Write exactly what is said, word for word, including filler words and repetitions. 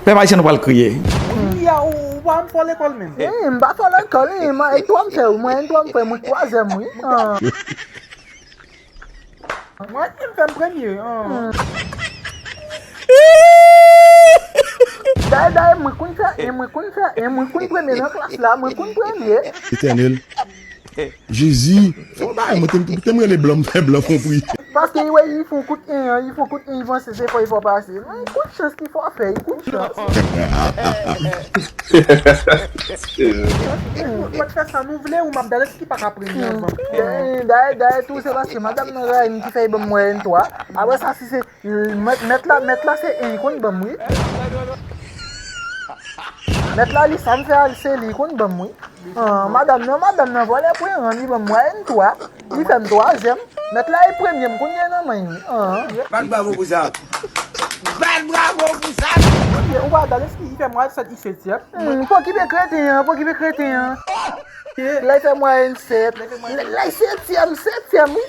Pèp ayisyen, nou pral kriye. Jodi a, ou ou pa m fò lekòl menm. Wi, m pa fò lekòl, wi, mwayèn twa m fè, wi, mwayèn twa m fè, mwen twazyèm, wi. Ah. Mwayèn m fè m premye. Ah. Dayè, dayè, mwen konn fè, e mwen konn fè, e mwen konn premye nan klas la, mwen konn premye. Etènèl. Jezi. Fò bagay, mwen te m te m rele blan, m fè blan konpri. Paske li wè, li fè yon kout en, li fè yon kout en, li panse se fò, li fò pase. Non, li kout chans ki fò fè, li kout chans. Mwen fè sa nou vle ou m ap dale ki pa ka premye anvan. Eh, Dayè, dayè, tou se paske madanm nan rayi m ki fè li ban m mwayèn twa. Apre sa, si se mèt, mèt la, mèt la se en, li konn ban m, wi. Mèt la, li sa m fè a, se li konn ban m, wi. Ah, madanm nan, madanm nan vòlè pwen an, li ban m mwayèn twa, li fè m twazyèm. Mèt la e premye m konn gen nan men, wi. Ah. Bat bravo pou sa. Bat bravo pou sa. Ou pa dale ki fè mwayèn sèt, li setyèm. Hmm, pa okipe kreten an, pa okipe kreten an. Lè l fè mwayèn sèt, lè lè setyèm, setyèm, wi.